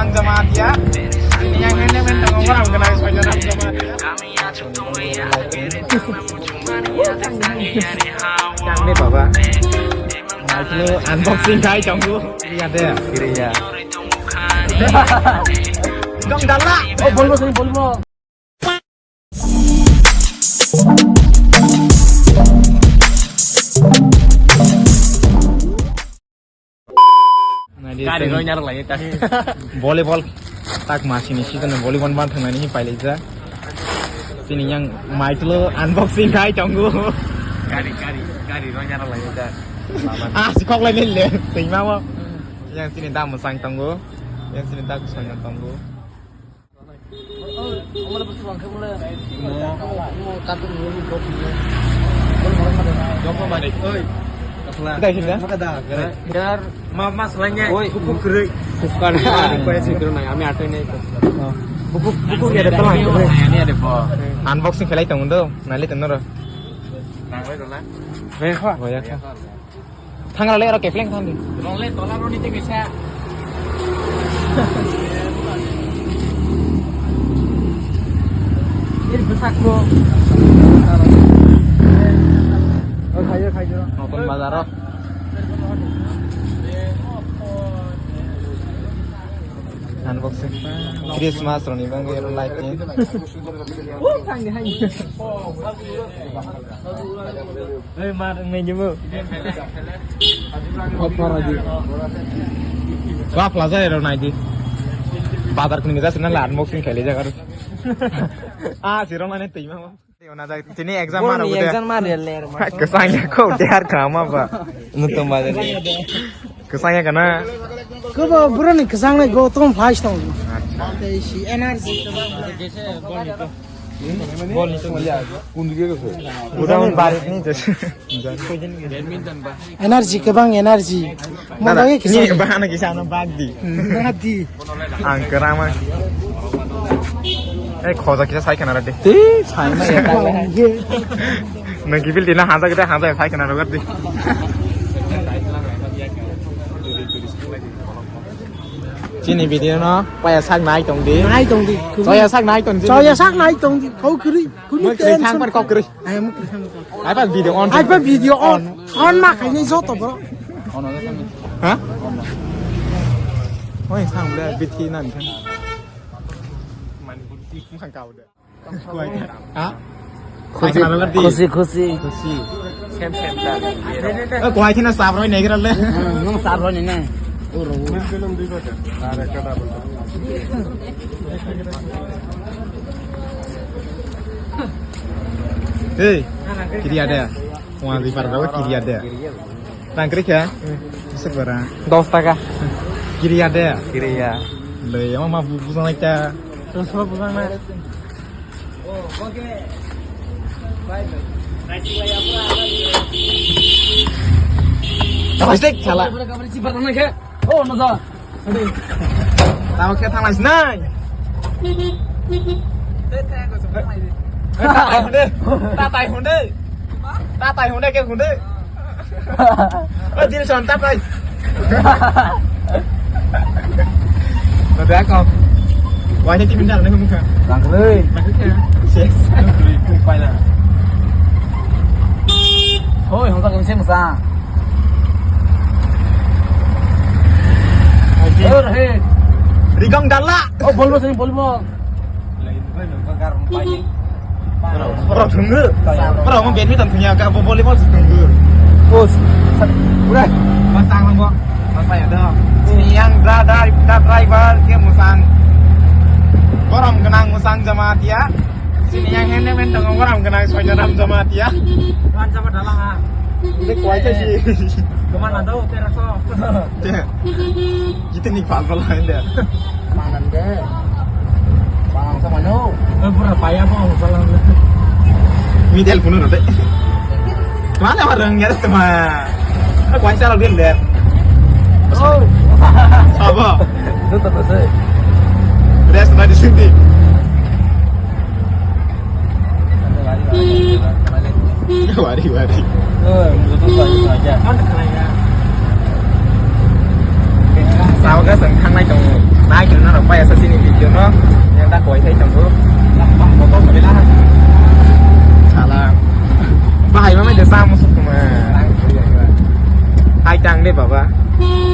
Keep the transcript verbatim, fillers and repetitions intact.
Ang Jamatia. Yang ini main tengok orang kenal saja nama Jamatia. Yang ini baba. Nah, itu unboxing kai tunggu. Iya deh, kiri ya. Dong dala. Oh, bolmo sini bolmo. Gari roi nyarwk lai ta. Volleyball tak masini season volleyball ban thangnani hi pailai ja. Tini yang maitlo unboxing khai tongo. Gari, gari, gari roi nyarwk lai ta. Ah, si kok lai le, tengma mo. Yang sini dam sang tongo. Yang sini tak sang tongo. Dai sini da? Dar ma ma selanya. Oi, bukuk kwrwi. Bukuk kwrwi. Kaya sini dulu nai, ami atai nai. Bukuk, bukuk ya depan. Ini ada po. Unboxing khelai tong do, nali tong noro. Nang lai dona. Boya kha. Thangra le oro kepleng thangdi. Role tola roni te kaisa. Iri bwsakgo. O khayo, khayo. Notun bazaro. Unboxing. Christmas roni bangwi oro light ni. Hey, ma, nang nai jemu. Wa plaza ero nai di. Bazar kuni mega sina la unboxing kheli jaga. Ah, siro mane tei ma. Tini exam mana bude? Exam mana le? Kesang ya kau dia kama ba. Nutum bazar. Kesang ya kana? Kebo burani kesang le go tom flash tong. Acha. Energy. Udah barit ni. Energy kebang energy. Mada ke kisa bahana kisa ano bagdi. Bagdi. Ang kerama. Eh, khoja kisa sai kana rade. Ti sai ma ya. Nang kibil dina haja kita haja sai kana rade. Chini video no paya sak nai tong di. Nai tong di. Choya sak nai tong di. Choya sak nai tong di. Kau kiri. Kunu tension. Kau kiri. Ai pa video on. Ai pa video on. On ma khai ni joto bro. On on. Ha? Oi sang le bithi nan. Ha? Khusi, khusi, khusi. Khusi. Sem sem ta. Eh, kuai thina sab roi nei giral le. Nung sab roi nei. Uro. Hey, kiri ada. Wah, di parda kiri ada. Rang kiri kya? Sekarang. Dos taka. Kiri ada. Kiri ya. Le, yang mah bu-, busang naik ta. Terus apa busang naik? Plastik salah. Oh, no. Tamo khe thanglai sinai. Tatai hunde. Tatai hunde. Tatai hunde ke hunde. O dil son tatai. Udah kau. Wajah tim jar nih muka. Tangkui. Ses. Kupai lah. Hoi, hongsa kami sih musa. Hor he. Rigong dalla. Oh, bolmo sini bolmo. Oro thunggo. Oro mo badminton thungya ka bo volleyball se thunggo. Oh, udah. Masang lang bo. Masang ya dong. Sini yang dra dra dra driver ke musang. Borom kenang musang jamatia. Sini yang handyman tong orang kena soalnya nam jamatia. Kan sama dalang ah. Ini kuat sih. Kemana tahu terasa. Gitu nih pal pal aja. Mangan deh. Mangan sama no. Eh pura payah mau salam. Middle puno nanti. Mana orang ya teman. Kuat salah dia deh. Oh. Apa? Itu terus. Rest tadi sini. Wari, wari. Tao ka sang thang nai tong, nai kiri na Baba.